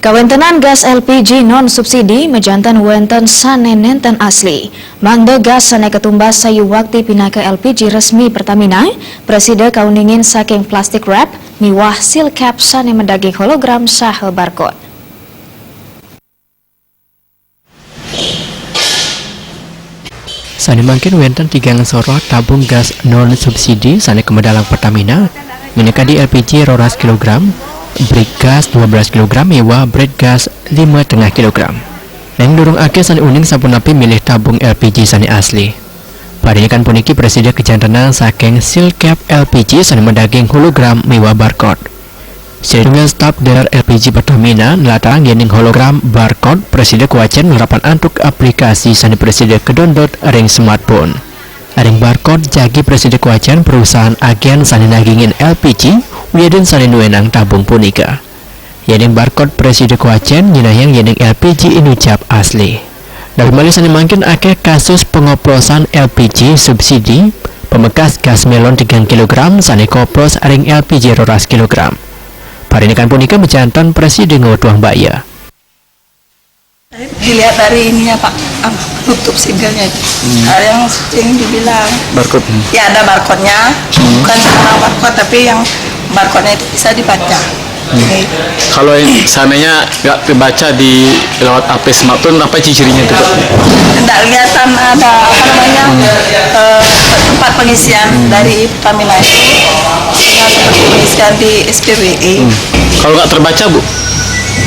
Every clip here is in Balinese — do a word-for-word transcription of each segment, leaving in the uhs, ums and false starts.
Kawéntenan gas L P G non subsidi majanten wénten sané nénten asli. Mangda gas sané katumbas sayuwakti pinaka L P G resmi Pertamina, prasida kauningin saking plastik wrap miwah seal cap sané madaging hologram saha barcode. Sané mangkin wénten tigang sorot tabung gas non subsidi sané kamedalang Pertamina, minakadi L P G roras kilogram, brit gas dua belas kilogram miwah brit gas lima tengah kilogram. Nanging durung akéh sané uning sapunapi milih tabung L P G sané asli. Parindikan puniki prasida kajantenan saking seal cap L P G sané madaging hologram miwah barcode. Sadurungé staf dealer L P G Pertamina nlatarang yéning hologram barcode prasida kawacén nerapan antuk aplikasi sané prasida kadownload ring smartphone. Ring barcode jagi prasida kawacén perusahaan agén sané nagingin L P G wiadin sané nuénang tabung punika. Yéning barcode prasida kawacén nyinahang yéning L P G inucap asli. Napi malih sané mangkin akéh kasus pangoplosan L P G subsidi, pamekas gas mélon tigang kilogram sané koplos ring L P G roras kilogram. Parindikan punika majanten prasida ngwetuhang baya. Dilihat dari ininya, Pak, apa, tutup segelnya itu. Ada yang sering dibilang. Barcode. Ya, ada barcode-nya. Bukan sembarang barcode, tapi yang barcode-nya itu bisa dibaca. Oke. Kalau yang seandainya nggak terbaca di lewat A P smartphone, apa ciri-cirinya itu, Pak? Nggak kelihatan ada, apa namanya, eh, tempat pengisian dari Pertamina itu. Nah, seperti pengisian di S P B E. Kalau nggak terbaca, Bu?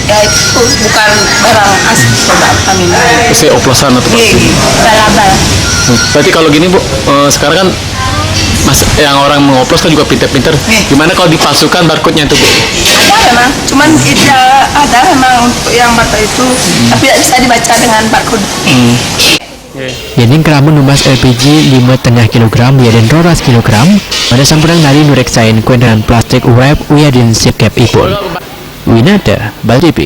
Ya, itu bukan barang asli, Pertamina. Itu oplosan atau apa? Iya, iya. Abal-abal. Berarti kalau gini, Bu, eh, sekarang kan Mas, yang orang mengoplos kan juga pinter-pinter. Gimana kalau dipalsukan barcode-nya itu, Bu? Ada memang, cuman tidak ada memang untuk yang barcode itu, tapi tidak bisa dibaca dengan barcode. Yéning krama numbas L P G lima tengah kilogram wiadin roras kilogram, pada sampunang nari nureksain kawéntenan plastik wrap wiadin seal cap ipun. Winata, Bali T V.